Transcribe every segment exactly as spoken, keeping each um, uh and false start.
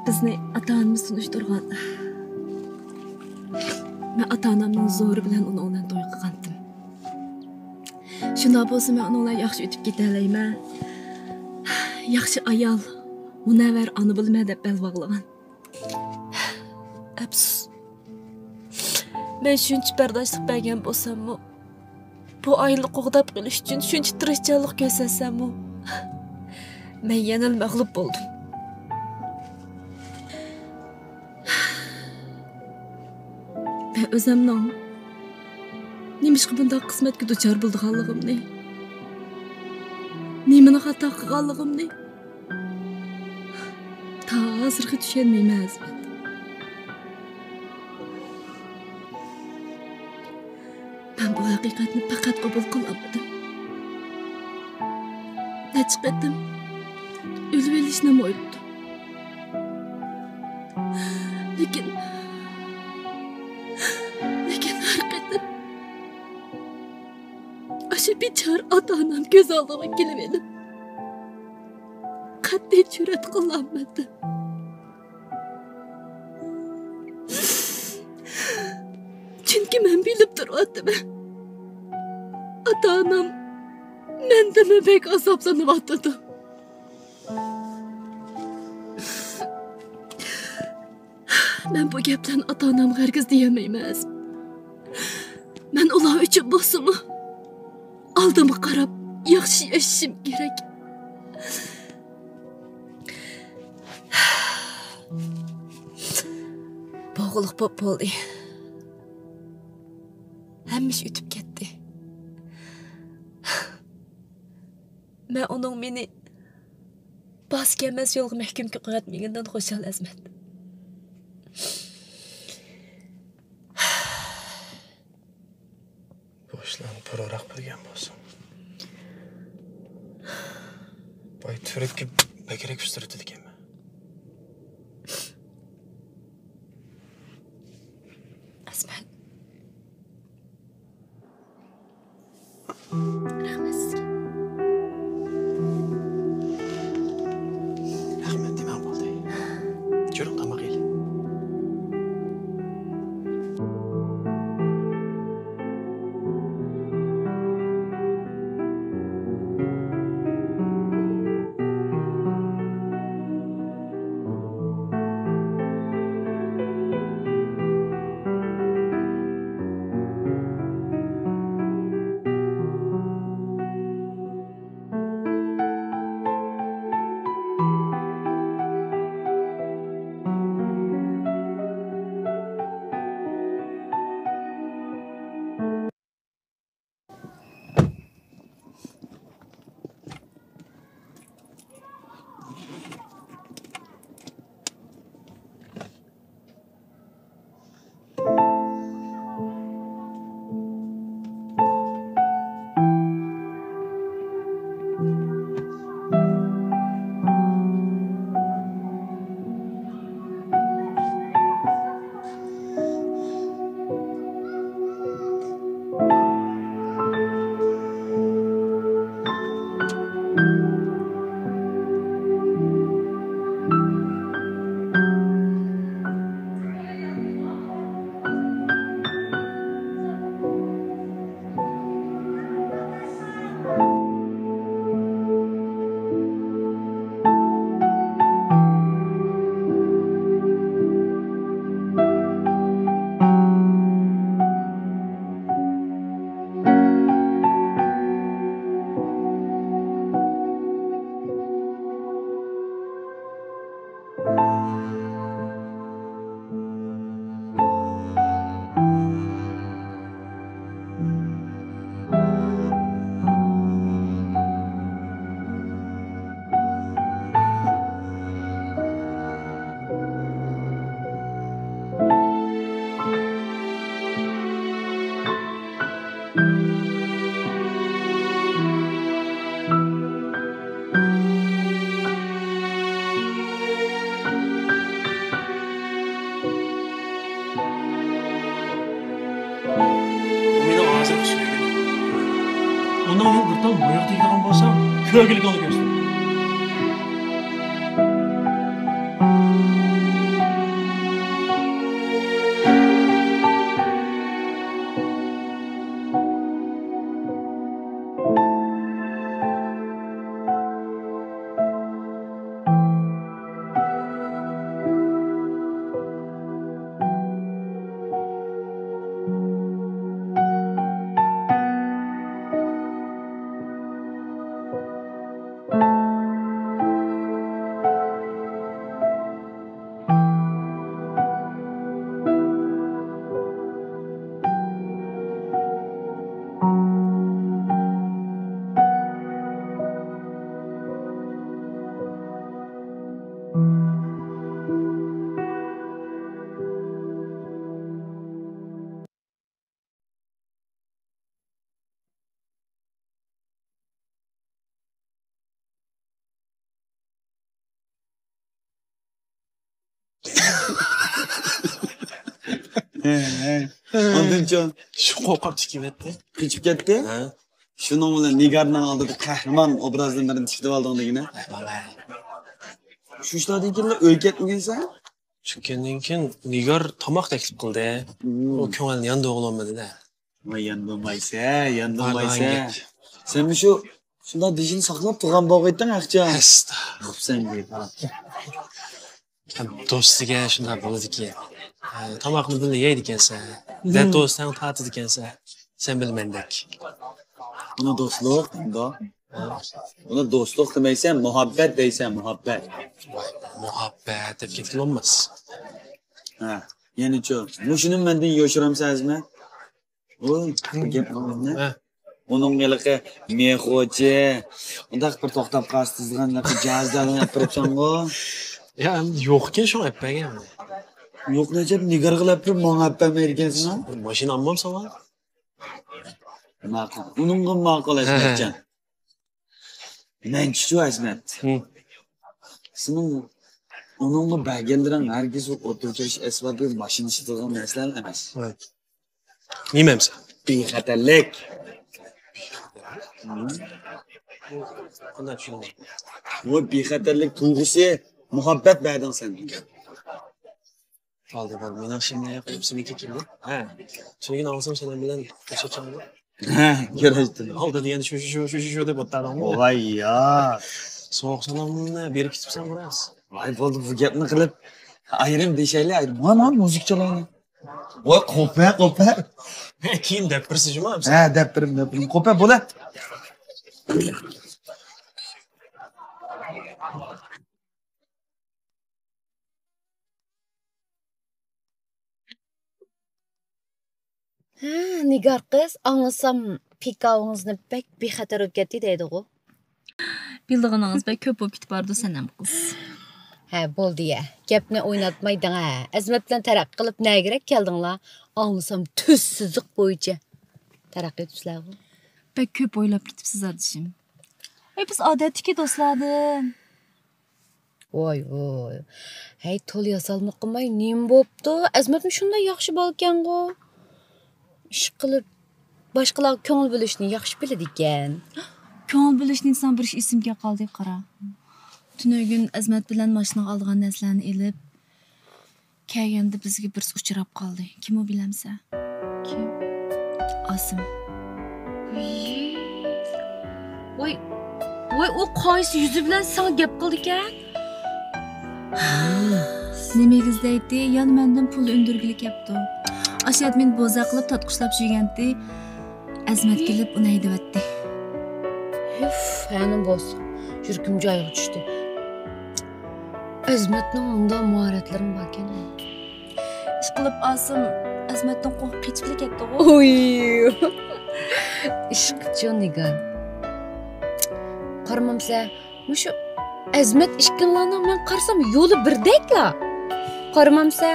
بىزنى ئاتا-ئانىمىز تونۇشتۇرغان. مەن ئاتا-ئانامنىڭ زورى بىلەن ئۇنىڭ بىلەن توي قىلغانتىم. شۇنداق بولسا، مەن ئۇنىڭ بىلەن ياخشى ئۆتۈپ كېتەلەيمەن، ياخشى ئايال، مۇنەۋۋەر ئانا بولىمەن دەپ بەل باغلىغان. ئەپسۇس، مەن شۇنچە بەرداشلىق بەرگەن بولساممۇ، بۇ ئائىلىنى قوغداپ قېلىش ئۈچۈن شۇنچە تىرىشچانلىق كۆرسەتسەممۇ، مەن يەنىلا مەغلۇپ بولدۇم. مەن ئۆزۈمنىڭ نېمىشقا بۇنداق قىسمەتكە دۇچار بولىدىغانلىقىمنى، نېمىنى خاتا قىلغانلىقىمنى تا ھازىرغا چۈشەنمەيمەن، ئەزىمەت. مەن بۇ ھەقىقەتنى پەقەت قوبۇل قىلالمىدىم. نەچچە قېتىم ئۆلۈۋېلىشنىمۇ ئويلىدىم. لېكىن، لېكىن ھەر قېتىم ئاشۇ بىچارە ئاتا-ئانام كۆز ئالدىغا كېلىۋېلىپ، قەتئىي جۈرئەت قىلالمىدىم. چۈنكى مەن بىلىپ تۇرۇۋاتىمەن، ئاتا-ئانام مەندىنمۇ بەك ئازابلىنىۋاتىدۇ. مەن بۇ گەپلەرنى ئاتا-ئانامغا ھەرگىز دېيەلمەيمەن، ئەزىم. مەن ئۇلار ئۈچۈن بولسىمۇ، ئالدىمغا قاراپ ياخشى ياشىشىم كېرەك. بولغۇلۇق بولۇپ بولدى. ھەممە ئىش ئۆتۈپ كەتتى. مەن ئۇنىڭ مېنى باسا كەلمەس يولغا مەھكۇم قىلىۋەتمىگىنىدىن خۇشال، ئەزىمەت. بۇ ئىشلارنى بۇرۇنراق بىلگەن بولسام. باي تۈرككە بەكرەك ئۇچرىتىدىكەنمەن. ئەزىمەت. رەھمەت سىزگە. رەھمەت دېمەڭ، بولدى. جۈرۈڭ، تاماق يەيلى. ئۇ مېنىڭ ھازىرقى سۆيگۈم. ئۇنىڭ يەنە بىر تال مايىغا تېگىدىغان بولسا، كۆرگۈلۈكۈڭنى كۆرسىتىمەن. ئاندىنچۇ؟ شۇ قورقۇپ چىقىۋەتتى. قېچىپ كەتتى؟ ھە. شۇنىڭ بىلەن نىگارنىڭ ئالدىدا قەھرىمان ئوبرازلىرىنى تىكلىۋالدىڭ دېگىنە؟ ھە، بالا. شۇ ئىشلاردىن كېيىنلا ئۆيگە كەتمىگەنسەن؟ چۈشكەندىن كېيىن نىگار تاماق تەكلىپ قىلدى. ئۇ كۆڭۈل ياندۇرغىلى بولمىدى-دە. ۋاي، ياندۇرمايسەن، ياندۇرمايسەن. سەن مۇشۇ شۇنداق دېشىنى ساقلاپ تۇرغان بولغىيتتىڭ، ئاخچام. ئەستە. خۇپسەن دەيدۇ. ھەم دوستىگە شۇنداق بولىدىكى. ھە، تاماقنى بىللە يەيدىكەنسەن. دەرد دوستاڭ تارتىدىكەنسەن. سەن بىلمەندەك. بۇنى دوستلۇق دەيدۇ. بۇنى دوستلۇق دېمەيسەن، مۇھەببەت دەيسەن، مۇھەببەت. ۋاي، مۇھەببەت دەپ كەتكىلى بولماس. ھە، يەنىچۇ؟ مۇشۇنى مەندىن يوشۇرامسەن، ئەزمەت؟ ۋوي، بىر گەپ بار. ھە. ئۇنىڭ ھېلىقى مېخوچى، ئۇنداق بىر توختاپ قالسا تىزغان بىر جاھازلارنى ئەپ بېرىپسەنغۇ. يا، ئەمدى يوقكەن، شۇڭا ئەپ بەرگەن. يوق نەجەپ نىگارغا ئەپ بېرىپ، ماڭا ئەپ بەرمەيدىكەنسىڭ. ماشىنا ئالمامسەن؟ ماقۇل. ئۇنىڭغا ماقۇل، ھە. ئەزمەتجان. مەنچىچۇ، ئەزمەت. ھە. سېنىڭ ئۇنىڭغا بەرگەنلىرىڭ ھەرگىز ئۇ ئوتتۇرا ياش ئەسۋابى، ماشىنا سېتىدىغان نەرسىلەر ئەمەس. ھە. نېمە ئەمسە؟ بىخەتەرلىك. قانداق چۈشىنىمەن؟ بۇ بىخەتەرلىك تۇيغۇسى، مۇھەببەت بەردىڭ سەن. بولدى، بولدى. مېنىڭ ئىشىمنى قىلىپ سېنىڭكى كىمدۇ؟ ھە. تۈنۈگۈن ئاڭلىسام سەن بىلەن كۆرۈشۈۋاتقانغۇ. ھە، كۆرۈشتۈم. ئالدى دېگەن شۇ، شۇ، شۇ، شۇ، شۇ دەپ ئوتتۇرىدىڭغۇ. ۋاي يا. سوغۇق سالاملىرىمنى بېرىپ كېتىپسەن بىراز. ۋاي، بولدى، بۇ گەپنى قىلىپ ئايرىم دېيىشەيلى، ئايرىم. مانا، مانا مۇزىكا چالايلى. ۋاي، قوپە، قوپە. كېيىن دەپ بېرىسىز جۇما. ھە، دەپ بېرىم، دەپ بېرىم. قوپە، بولە. ھە، نىگار قىز، ئاڭلىسام پىكاۋىڭىزنى بەك بىخەتەر بولۇپ كەتتى دەيدىغۇ. بىلىدىغىنىڭىز بەك كۆپ بولۇپ كېتىپ بارىدۇ سەنەم قىز. ھە، بولدى يە. گەپنى ئويناتماي دەڭە. ئەزمەت بىلەن تەرەققىي قىلىپ نەگىرەك كەلدىڭلار؟ ئاڭلىسام تۈز سىزىق بويىچە تەرەققىي ئېتىپسىلەرغۇ. بەك كۆپ ئويلاپ كېتىپسىز ئادىشىم. ئەي، بىز ئادەتتىكى دوستلاردىن. ۋاي، ۋاي. ھەي، تولا ياسالما قىلماي نېمە بوپتۇ؟ ئەزمەتمۇ شۇنداق ياخشى بالىكەنغۇ. ئىشقىلىپ، باشقىلارغا كۆڭۈل بۆلۈشنى ياخشى بىلىدىكەن. كۆڭۈل بۆلۈشنى دېسەڭ، بىر ئىش ئېسىمگە قالدى، قارا. تۈنۈگۈن ئەزمەت بىلەن ماشىنىغا ئالىدىغان نەرسىلەرنى ئېلىپ، كەلگەندە بىزگە بىرسى ئۇچراپ قالدى. كىم ئۇ بىلەمسە؟ كىم؟ ئاسىم. ۋاي، ۋاي، ئۇ قايسى يۈزى بىلەن ساڭا گەپ قىلىدىكەن؟ نېمە ئىزدەيتتى؟ يەنە مەندىن پۇل ئۈندۈرگىلى كەپتۇ. ئاشۇ يەردە مېنى بوزەك قىلىپ تارتقۇچلاپ يۈرگەنتى. ئەزمەت كېلىپ ئۇنى ھەيدىۋەتتى. ئۈف، ھەنە بولسا، يۈرىكىم جايىغا چۈشتى. ئەزمەتنىڭ مۇنداق ماھارەتلىرىمۇ باركەن. ئىشقىلىپ ئاسىم ئەزمەتتىن قورقۇپ قېچىپلا كەتتىغۇ. ئۇي. ئىشقىچۇ نىگار. قارىمامسە، مۇشۇ ئەزمەت ئىككىڭلارنىڭ مەن قارىسام يولى بىردەكلا. قارىمامسە،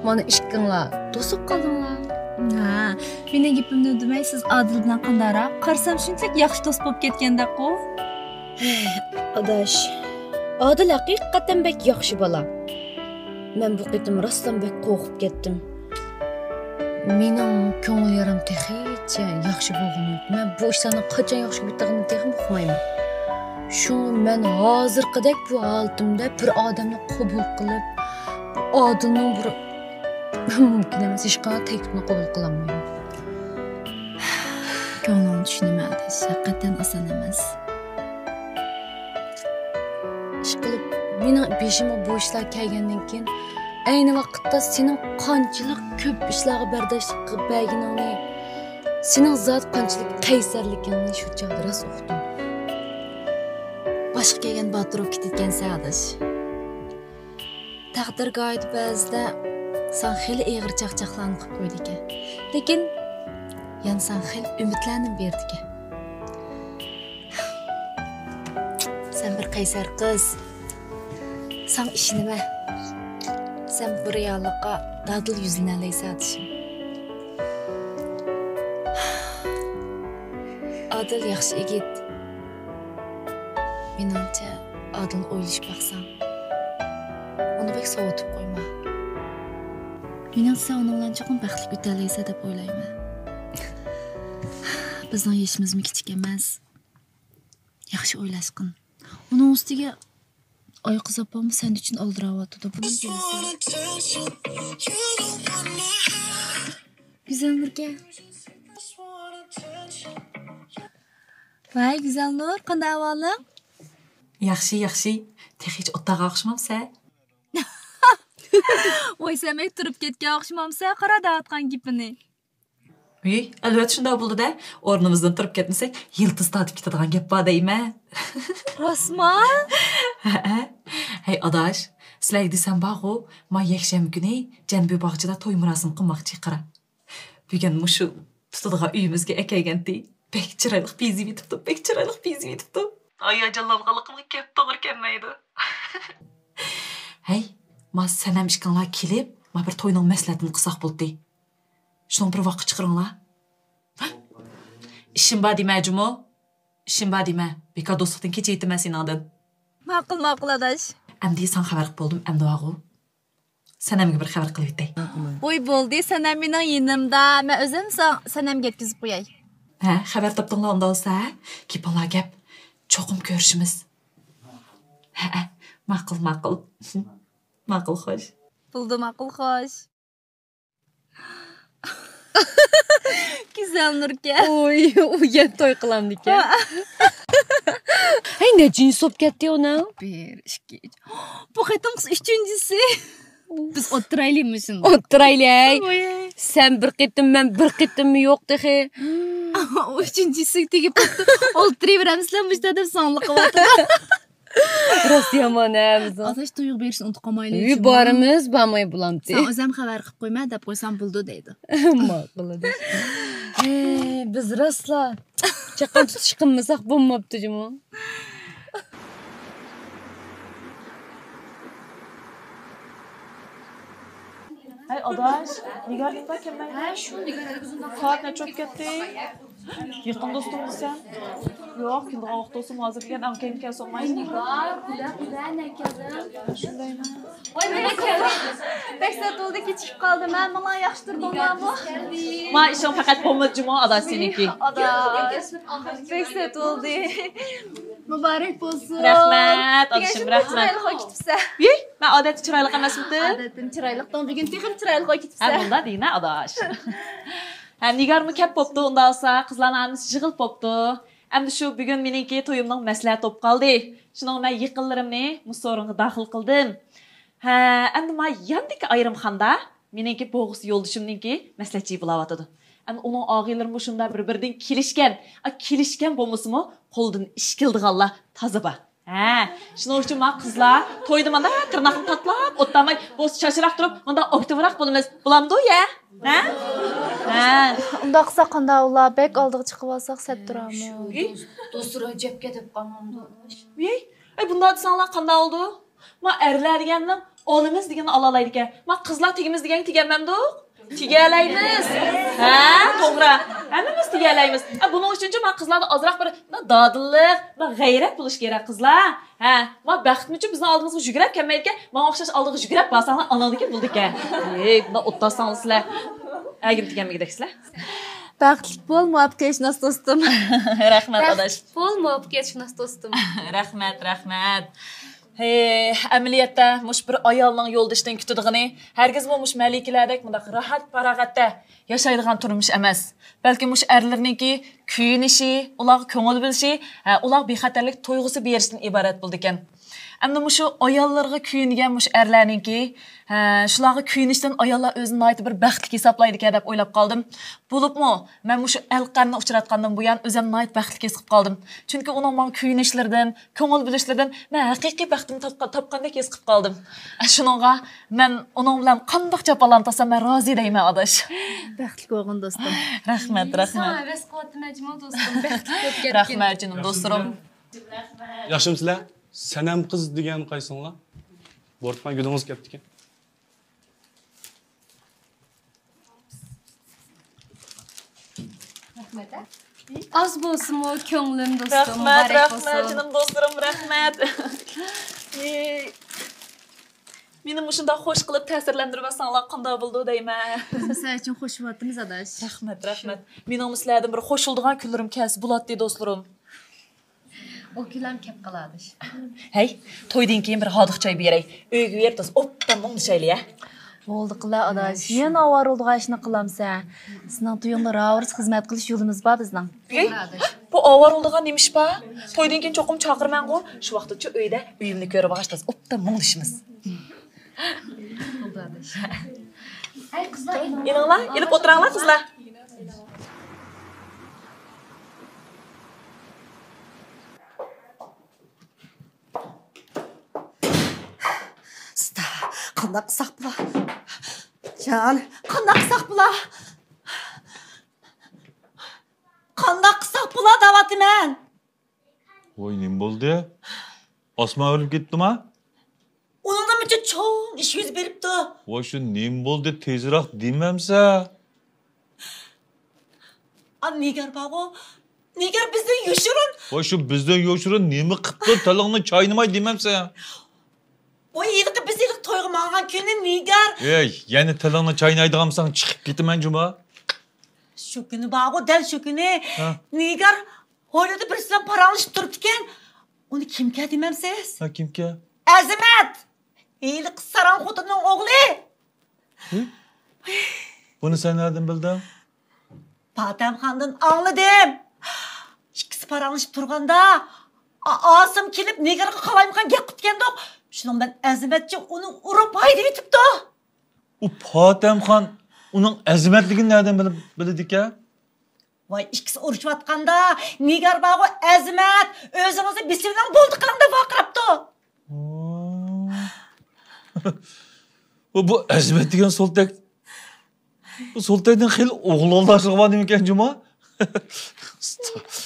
مانا ئىككىڭلار دوست بولۇپ قالدىڭلار. ھە، مېنىڭ گېپىمنى ئۈندىمەي سىز ئادىل بىلەن قانداقراق؟ قارىسام شۇنچىلىك ياخشى دوست بولۇپ كەتكەندەكقۇ. ئاداش، ئادىل ھەقىقەتەن بەك ياخشى بالا. مەن بۇ قېتىم راستلا بەك قورقۇپ كەتتىم. مېنىڭ كۆڭۈل يارام تېخىچە ياخشى بولغىنى يوق. مەن بۇ ئىشلارنىڭ قاچان ياخشى بولۇپ كېتىدىغىنىنى تېخىمۇ ئۇقمايمەن. شۇڭا مەن ھازىرقىدەك بۇ ھالىتىمدە بىر ئادەمنى قوبۇل قىلىپ، ئادىلنىڭ بىر مۇمكىن ئەمەس، ھېچقانداق تەكلىپنى قوبۇل قىلالمايمەن. كۆڭلۈڭنى چۈشىنىمەن ئاداش، ھەقىقەتەن ئاسان ئەمەس. ئىشقىلىپ، مېنىڭ بېشىمغا بۇ ئىشلار كەلگەندىن كېيىن، ئەينى ۋاقىتتا سېنىڭ قانچىلىك كۆپ ئىشلارغا بەرداشلىق قىلىپ بەرگىنىڭنى، سېنىڭ زادى قانچىلىك قەيسەرلىكىڭنى شۇ چاغدا راست ئۇقتۇم. باشقا كەلگەن باتۇر بولۇپ كېتىدىكەنسەن ئاداش. تەقدىر گاھىدا بەزىدە ساڭا خېلى ئېغىر چاقچاقلارنى قىلىپ قويىدىكەن. لېكىن يەنە ساڭا خېلى ئۈمىدلەرنىمۇ بېرىدىكەن. سەن بىر قەيسەر قىز. ساڭا ئىشىنىمەن. سەن بۇ رېئاللىققا دادىل يۈزلىنەلەيسەن، ئادىشىم. ئادىل ياخشى يىگىت. مېنىڭچە، ئادىلنى ئويلىشىپ باقساڭ، ئۇنى بەك سوۋۇتۇپ قويما. مېنىڭچە، سەن ئۇنىڭ بىلەن چوقۇم بەختلىك ئۆتەلەيسەن دەپ ئويلايمەن. بىزنىڭ يېشىمىزمۇ كىچىك ئەمەس. ياخشى ئويلاشقىن. ئۇنىڭ ئۈستىگە ئايقىز ئاپاممۇ سەن ئۈچۈن ئالدىراۋاتىدۇ. بۇنى بىلىسەن. گۈزەل نۇركە. ۋاي، گۈزەل نۇر، قانداق ئەھۋالىڭ؟ ياخشى، ياخشى. تېخىچە ئوتتاغا ئوخشىمامسەن؟ ۋاي، سەن مەي تۇرۇپ كەتكەن ئوخشىمامسەن، قارا دەۋاتقان گېپىنى. ۋىي، ئەلۋەتتە شۇنداق بولىدۇ-دە. ئورنىمىزدىن تۇرۇپ كەتمىسەك، يىلتىز تارتىپ كېتىدىغان گەپ بار دەيمەن. راستما؟ ھەئە. ھەي، ئاداش، سىلەرگە دېسەم بارغۇ، ما يەكشەنبە كۈنى جەنۇبىي باغچىدا توي مۇراسىمى قىلماقچى، قارا. بۈگۈن مۇشۇ تۇتىدىغان ئۆيىمىزگە ئەكەلگەنتى. بەك چىرايلىق بېزىۋېتىپتۇ، بەك چىرايلىق بېزىۋېتىپتۇ. ھاياجانلانغانلىقىمغا گەپ توغرا كەلمەيدۇ. ھەي، ما سەنەم ئىككىڭلار كېلىپ، ما بىر توينىڭ مەسلىھەتىنى قىلساق بولدى. شۇنىڭ بىر ۋاقىت چىقىرىڭلار. ئىشىم بار دېمە جۇمۇ. ئىشىم بار دېمە. بىكار دوستلۇقتىن كېچىۋېتىمەن سېنىڭدىن. ماقۇل، ماقۇل، ئاداش. ئەمدى ساڭا خەۋەر قىلىپ بولدۇم، ئەمدى بارغۇ. سەنەمگە بىر خەۋەر قىلىۋېتەي. ۋوي، بولدى، سەنەم مېنىڭ يېنىمدا. مەن ئۆزۈم ساڭ-، سەنەمگە يەتكۈزۈپ قوياي. ھە، خەۋەر تاپتىڭلار ئۇنداق بولسا، ھە؟ گېپىڭلار گەپ. چوقۇم كۆرۈشىمىز. ھەئە، ماقۇل، ماقۇل. ماقۇل، خوش. بولدى، ماقۇل، خوش. گۈزەل نۇركە. ئوي، ئۇ يەنە توي قىلامدىكەن. ھەي، نەچچىنچى سوپ كەتتى ئۇنىڭ؟ بىر، ئىككى، ئۈچ. بۇ قېتىمقىسى ئۈچىنچىسى. بىز ئولتۇرايلى مۇشۇنداق. ئولتۇرايلى، ھەي. ئوي. سەن بىر قېتىم، مەن بىر قېتىممۇ يوق تېخى. ئۇ ئۈچىنچىسىگە تېگىپ قاپتۇ. ئولتۇرۇۋېرەمسىلەر مۇشۇ دەپ زاڭلىق قىلىۋاتىدۇ. راست يامان، ھە، بىز. ئاداش، تويغا بېرىشنى ئۇنتۇپ قالمايلى، ئى، جۇمۇ. بارىمىز، بارماي بولامتى. سەن ئۆزۈڭ خەۋەر قىلىپ قويما، دەپ قويسام بولىدۇ دەيدۇ. ماقۇل ئاداش. ھەي، بىز راستلا چاققان تۇتۇش قىلمىساق بولماپتۇ جۇمۇ. ھەي، ئاداش، نىگار نېمىنداق كەلمەيدۇ؟ ھە، شۇ نىگار ھەرگىز ئۇنداق سائەت نەچچە بولۇپ كەتتى؟ يېقىن دوستۇڭمۇ سەن؟ ياق، كېلىدىغان ۋاقىت بولسىمۇ ھازىر دېگەن ئەڭ كېيىن كەلسە بولمايدۇ؟ نىگار، كۈلە، كۈلە، نەگە كەلدىڭ؟ شۇندايمۇ؟ ۋاي، مەن كەلدىم. بەك سەت بولدى، كېچىكىپ قالدىم. ھە، ماڭا ياخشى تۇردۇڭلارمۇ؟ ما ئىشىڭ پەقەت بولمىدى جۇمۇ، ئاداش، سېنىڭكى. ئاداش. بەك سەت بولدى. مۇبارەك بولسۇن. رەھمەت، ئادىشىم، رەھمەت. چىرايلىق بولۇپ كېتىپسەن. ۋىي، مەن ئادەتتە چىرايلىق ئەمەسمىدىم؟ ئادەتتىن چىرايلىقتىڭ، بۈگۈن تېخىمۇ چىرايلىق بولۇپ كېتىپسەن. ھە، مۇنداق دېگىنە، ئاداش. ھە، نىگارمۇ كەپ بوپتۇ، ئۇنداق بولسا، قىزلارنىڭ ھەممىسى يىغىلىپ بوپتۇ. ئەمدى شۇ بۈگۈن مېنىڭكى تويۇمنىڭ مەسلىھەت بولۇپ قالدى. شۇنىڭغا مەن يېقىنلىرىمنى مۇشۇ سورۇنغا داخىل قىلدىم. ھە، ئەمدى ما ياندىكى ئايرىمخانىدا مېنىڭكى بوغۇس يولدىشىمنىڭكى مەسلىھەتچى بولاۋاتىدۇ. ئەمدى ئۇنىڭ ئاغىنىلىرىمۇ شۇنداق بىر-بىرىدىن كېلىشكەن. ئا، كېلىشكەن بولمىسىمۇ، قولىدىن ئىش كېلىدىغانلار تازا بار. ھە، شۇنىڭ ئۈچۈن ما قىزلار تويدا مانا تىرناقنى تاتلاپ ئولتۇرماي، بولسا چاچراق تۇرۇپ، مۇنداق ئاكتىۋراق بولىمىز. بولامدۇ يە؟ ھە؟ ھە. ئۇنداق قىلساق قانداق بولا؟ بەك ئالدىغا چىقىۋالساق سەت تۇرامۇ؟ ئى؟ دوستلار ئەجەبكە دەپ قالمامدۇ؟ ئى، ئەي، بۇنداق دېسەڭلار قانداق بولىدۇ؟ ما ئەرلەر دېگەننىڭ ئالىمىز دېگىنىنى ئالالايدىكەن. ما قىزلار تېگىمىز دېگەنگە تېگەلمەمدۇق؟ تېگەلەيمىز. ھە، توغرا. ھەممىمىز تېگەلەيمىز. ھە، بۇنىڭ ئۈچۈنچۇ ما قىزلاردا ئازراق بىر دادىللىق، بىر غەيرەت بولۇش كېرەك، قىزلار. ھە، ما بەختمىچۇ بىزنىڭ ئالدىمىزغا يۈگۈرۈپ كەلمەيدىكەن، ماڭا ئوخشاش ئالدىغا يۈگۈرۈپ بارساڭلار ئاناڭدىكىن بولىدىكەن. ھېي، بۇنداق ئولتۇرساڭلار سىلەر. ئەگىم دېگەنمىگىدەكسىلەر. بەختلىك بول، مۇۋەپپەقىيەتشۇناس دوستۇم. رەھمەت، ئاداش. بەختلىك بول، مۇۋەپپەقىيەتشۇناس دوستۇم. رەھمەت، رەھمەت. ھەي، ئەمەلىيەتتە مۇشۇ بىر ئايالنىڭ يولدىشىدىن كۈتىدىغىنى ھەرگىزمۇ مۇشۇ مەلىكىلەردەك مۇنداق راھەت-پاراغەتتە ياشايدىغان تۇرمۇش ئەمەس. بەلكى مۇشۇ ئەرلىرىنىڭكى كۆيۈنۈشى، ئۇلارغا كۆڭۈل بۆلۈشى، ھە، ئۇلارغا بىخەتەرلىك تۇيغۇسى بېرىشتىن ئىبارەت بولىدىكەن. ئەمدى مۇشۇ ئاياللىرىغا كۆيۈنگەن مۇشۇ ئەرلەرنىڭكى، ھە، شۇلارغا كۆيۈنۈشتىن ئاياللار ئۆزىنى ناھايىتى بىر بەختلىك ھېسابلايدىكەن دەپ ئويلاپ قالدىم. بولۇپمۇ مەن مۇشۇ ئەلقەمنى ئۇچراتقاندىن بۇيان ئۆزۈم ناھايىتى بەختلىك ھېس قىلىپ قالدىم. چۈنكى ئۇنىڭ ماڭا كۆيۈنۈشلىرىدىن، كۆڭۈل بۆلۈشلىرىدىن مەن ھەقىقىي بەختىمنى تاپقا-، تاپقاندەك ھېس قىلىپ قالدىم. شۇنىڭغا مەن ئۇنىڭ بىلەن قانداق جاپالارنى تارتسام مەن رازى دەيمەن، ئاداش. بەختلىك بولغىن، دوستۇم. رەھمەت، رەھمەت. ساڭا ھەۋەس قىلىۋاتىمەن جۇمۇ، دوستۇم. بەختلىك بولۇپ كەتكىن. رەھمەت، جېنىم دوستلىرىم. ياخشىمۇسىلەر؟ سەنەم قىز دېگەن قايسىڭلار؟ بورتما گۈلىڭىز كەپتىكەن. رەھمەت، ھە؟ ئاز بولسىمۇ كۆڭلۈم، دوستۇم، رەھمەت، مۇبارەك رەھمەت، بولسۇن. جېنىم دوستلىرىم، رەھمەت. ئى، مېنى مۇشۇنداق خوش قىلىپ تەسىرلەندۈرۈۋەتسەڭلار قانداق بولىدۇ دەيمەن. بىزمۇ سىلەر ئۈچۈن خوش بولۇۋاتىمىز، ئاداش. رەھمەت، رەھمەت. مېنىڭمۇ سىلەردىن بىر خوش بولىدىغان كۈنلىرىم كەلسە بولاتتى، دوستلىرىم. ئۇ كۈنلەرمۇ كەپ قالار، ئاداش. ھەي، تويدىن كېيىن بىر ھاردۇق چاي بېرەي. ئۆيگە بېرىپ تازا ئوبدان مۇڭدىشايلى، ھە؟ بولدى قىلە، ئاداش. يەنە ئاۋارە بولىدىغان ئىشنى قىلامسەن. سېنىڭ تويۇڭدا راۋۇرۇس خىزمەت قىلىش يولىمىز بار بىزنىڭ. ئەي، بۇ ئاۋارە بولىدىغان نېمە ئىش بار؟ تويدىن كېيىن چوقۇم چاقىرىمەنغۇ. شۇ ۋاقىتقىچە ئۆيدە ئۆيۈمنى كۆرۈۋالغاچ تازا ئوبدان مۇڭدىشىمىز. بولدى، ئاداش. ھەي، قىزلار، ئېلىڭلار، ئېلىپ ئولتۇراڭلار، قىزلار. ئۇستا، قانداق قىلساق بولا؟ جان، قانداق قىلساق بولا؟ قانداق قىلساق بولا دەۋاتىمەن. ۋاي، نېمە بولدى؟ ئاسمان ئۆرۈلۈپ كەتتىما؟ ئۇنىڭدىن مۇنچە چوڭ ئىش يۈز بېرىپتۇ. ۋاي، شۇ نېمە بولدى؟ تېزراق دېمەمسە. ئا، نىگار بارغۇ. نىگار بىزدىن يوشۇرۇن. ۋاي، شۇ بىزدىن يوشۇرۇن نېمە قىپتۇ؟ تىلىڭنى چاينىماي دېمەمسە. ۋاي، ھېلىقى بىز ھېلىقى تويغا ماڭغان كۈنى نىگار. ئەي، يەنە تىلىڭنى چاينايدىغانمىساڭ چىقىپ كېتىمەن جۇما. شۇ كۈنى بارغۇ، دەل شۇ كۈنى ھە. نىگار ھويلىدا بىرسى بىلەن پاراڭلىشىپ تۇرۇپتىكەن. ئۇنى كىمكەن دېمەمسىز؟ ھە، كىمكەن؟ ئەزىمەت! ھېلىقى ساراڭ خوتۇننىڭ ئوغلى. ھە؟ بۇنى سەن نەدىن بىلدىڭ؟ پاتەمخاندىن ئاڭلىدىم. ئىككىسى پاراڭلىشىپ تۇرغاندا، ئا-، ئاسىم كېلىپ نىگارغا قالايمىقان گەپ قىپتىكەندۇق. شۇنىڭ بىلەن ئەزىمەتچى ئۇنى ئۇرۇپ ھايدىۋېتىپتۇ. ئۇ پاتەمخان ئۇنىڭ ئەزىمەتلىكىنى نەدىن بىلىپ، بىلىدىكەن؟ ۋاي، ئىككىسى ئۇرۇشۇۋاتقاندا، نىگار بارغۇ، ئەزىمەت، ئۆزىڭىزنى بېسىۋېلىڭ، بولدى قىلىڭ دەپ ۋارقىراپتۇ. بۇ، بۇ ئەزىمەت دېگەن سولتەك، بۇ سولتەكنىڭ خېلى ئوغۇل ئالداشلىقى بار نېمىكەن جۇما؟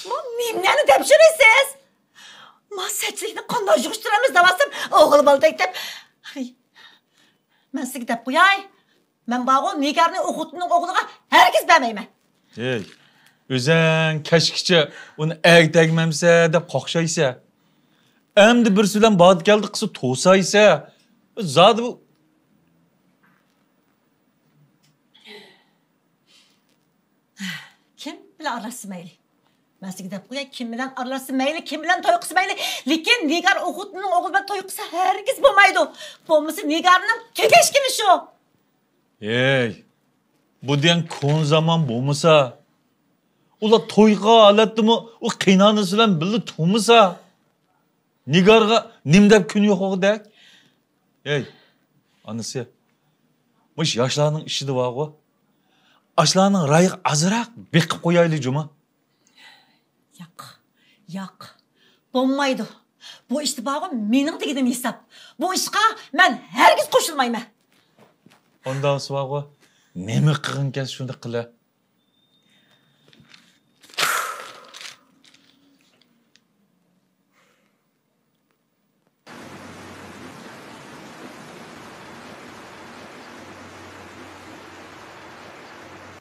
ما نېمىلەرنى دەپ يۈرىسىز؟ ما سەتچىلىكنى قانداق يىغىشتۇرىمىز دەۋاتسام، ئوغۇل بالىدەك دەپ. ھەي، مەن سىزگە دەپ قوياي. مەن بارغۇ، نىگارنى ئۇ خوتۇننىڭ ئوغلىغا ھەرگىز بەرمەيمەن. ھەي، ئۆزەڭ كەچكىچە ئۇنى ئەگىپ تەگمەمسە دەپ قاقشايسە. ئەمدى بىرسى بىلەن باردى كەلدى قىلسا توسايسە. زادى بۇ. كىم بىلەن ئارىلاشسا مەيلى. مەن سىزگە دەپ قوياي، كىم بىلەن ئارىلاشسا مەيلى، كىم بىلەن توي قىلسا مەيلى. لېكىن نىگار ئۇ خوتۇننىڭ ئوغلى بىلەن توي قىلسا ھەرگىز بولمايدۇ. بولمىسا نىگارنىڭ تۈگەش كۈنى شۇ. ھەي، بۇ دېگەن كونا زامان بولمىسا، ئۇلار توي قىلغان ھالەتتىمۇ ئۇ قېينانىسى بىلەن بىللە تۇرمىسا، نىگارغا نېمە دەپ كۈن يوقىغۇدەك؟ ھەي، ئانىسى، مۇشۇ ياشلارنىڭ ئىچىدە بارغۇ، ئاشۇلارنىڭ رايىغا ئازراق بېقىپ قويايلى جۇما. ياق، ياق، بولمايدۇ. بۇ ئىشتا بارغۇ، مېنىڭ دېگىنىم ھېساب. بۇ ئىشقا مەن ھەرگىز قوشۇلمايمەن. ئۇنداق بولسا بارغۇ، نېمە قىلغىن كەلسە شۇنداق قىلە.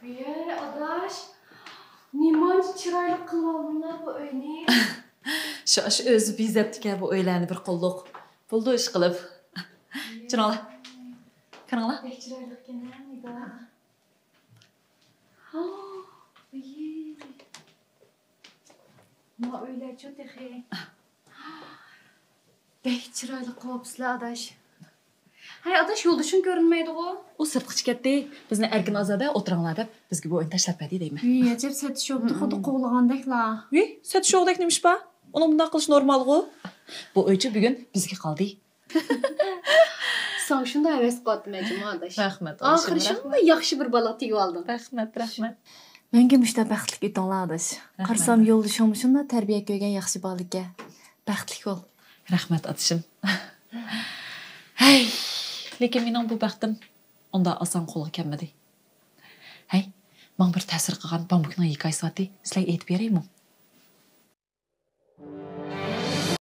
ۋىيەي، ئاداش، نېمانچە چىرايلىق قىلىۋالدىڭلار بۇ ئۆينى. شاش ئۆزى بېزەپتىكەن بۇ ئۆيلەرنى بىر قوللۇق. بولدى ئىشقىلىپ. كىرىڭلار. كىرىڭلار. بەك چىرايلىقكەن ھە، نىگار. ھا، ۋىيەي. ما ئۆيلەرچۇ تېخى. بەك چىرايلىق قىلىۋاپسىلەر، ئاداش. ھەي، ئاداش، يولدىشىڭ كۆرۈنمەيدىغۇ؟ ئۇ سىرتقا چىقىپ كەتتى. بىزنى ئەركىن ئازادە ئوتتۇراڭلار دەپ، بىزگە بۇ ئۆينى تاشلاپ بەردى دەيمەن. ھېي، ئەجەب سەتۈش بوپتۇ، خۇددى قوغلىغاندەكلا. ھېي، سەتۈش بوغۇدەك نېمە ئىش بار؟ ئۇنىڭ بۇنداق قىلىشى نورمالغۇ. بۇ ئۆيچۇ بۈگۈن بىزگە قالدى. ساڭا شۇنداق ھەۋەس قىلىۋاتىمەن جۇما ئاداش. رەھمەت، ئاخىرى شۇنداق ياخشى بىر بالا تېگىۋالدىڭ. رەھمەت، رەھمەت. مەڭگۈ مۇشۇنداق بەختلىك ئۆتۈڭلار ئاداش. رەھمەت. قارىسام يولدىشىڭمۇ شۇنداق تەربىيە كۆرگەن ياخشى بالىكەن. بەختلىك بول. رەھمەت ئاتىشىم. ھەي، لېكىن مېنىڭ بۇ بەختىم ئۇنداق ئاسان قولغا كەلمىدى. ھەي، ماڭا بىر تەسىر قىلغان بامبۇكنىڭ ھېكايىسى بارتى، سىلەرگە ئېيتىپ بېرەيمۇ؟